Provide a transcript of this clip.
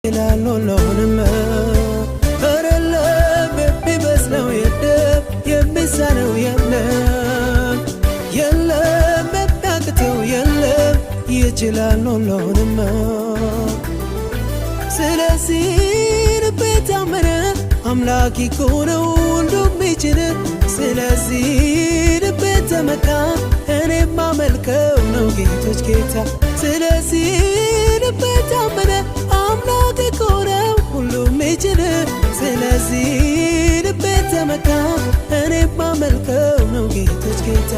ይላል ሁሉንም፣ ኧረ የለም የሚመስለው የለም፣ የሚሳነው የለም፣ የለም የሚያቅተው የለም፣ ይችላል ሁሉንም። ስለዚህ ልቤ ታመነ፣ አምላክ እኮ ነው ሁሉን የሚችል። ስለዚህ ልቤ ተመካ፣ እኔም ማመልከው ነው ጌቶች ጌታ። ስለዚህ ልቤ ታመነ፣ አምላክ እኮ ነው ሁሉን የሚችል። ስለዚህ ልቤ ተመካ፣ እኔም ማመልከው ነው ጌቶች ጌታ።